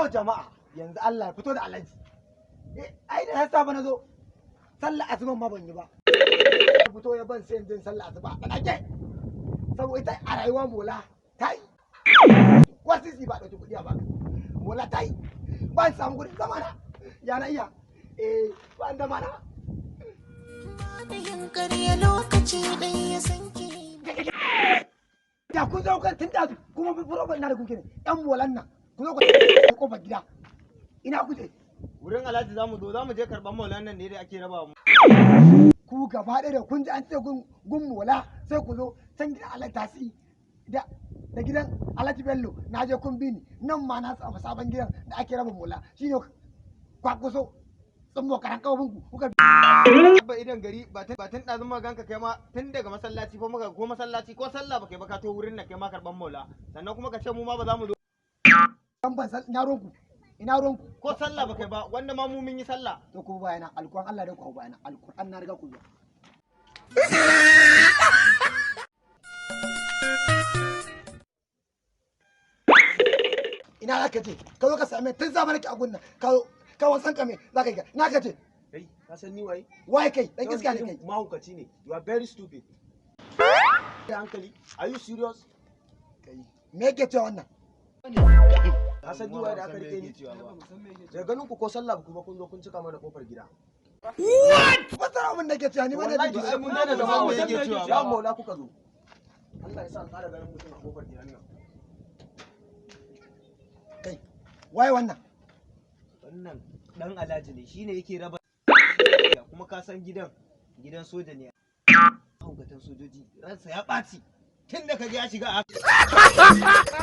To jama'a, yanzu Allah ya fito da Alhaji. Eh, ai da safe na zo sallah asuban ma ban yi ba. Ya fito ya ban, sai yanzu sallah asuba a tsanake. Saboda ita a rayuwa mola ta yi. Wasu sisi ba ɗauki kuɗi a baka. Mola ta yi. Ban samu kuɗin zama na. Ya na iya. Eh, ban da mana. Yin ƙarya lokaci ɗaya ya sanke. Ya kun zo kan tun ɗazu kuma bi furo na da kuke ne. Ƴan molan nan. Ku zo ku kofar gida. Ina kuke? Wurin Alhaji za mu zo, za mu je karɓar maulan nan ne da ake raba mu. Ku gaba ɗaya da kun ji an ce gun mola sai ku zo can gidan Alhaji Tasi da gidan Alhaji Bello. Na je kun bi ni nan ma, na samu sabon gidan da ake raba mola, shine kwakuso tsummo karan kawabin ku kuka Abba idan gari ba tun ɗazun ma ganka, kai ma tun daga masallaci fa muka ko masallaci ko sallah ba kai ba, ka to wurin nan kai ma karɓar maula, sannan kuma ka ce mu ma ba za mu zo. Ban ban san ina ruwanku, ina ruwanku? Ko sallah ba kai ba, wanda ma mu mun yi sallah. To ku bayana, alquran Allah da ku bayana, alquran na riga ku zuwa. Ina za ka je? Ka zo ka same tun zamanin ki a gunnan, ka zo ka wasan ka, me za ka yi? Ina ka je? Kai, ka san ni waye? Waye kai? Dan iska ne kai. Mahaukaci ne. You are very stupid. Da hankali. Are you serious? Kai, me yake cewa wannan? Ka san ni waye da aka rike ni? Daga ganin ku ko sallah ba ku ba, kun zo kun cika mana kofar gida. Fasara abin da ke cewa ni ma na Wallahi ji. ai mun daina Ba zama mu mu yake cewa ya ba. Maula kuka zo. Allah ya sa an ƙara ganin mutum a kofar gidan nan. Kai, waye wannan? Wannan dan Alhaji ne, shine yake raba, kuma ka san gidan gidan soja ne, mahaukatan sojoji, ransa ya ɓaci tun da kaga ya shiga a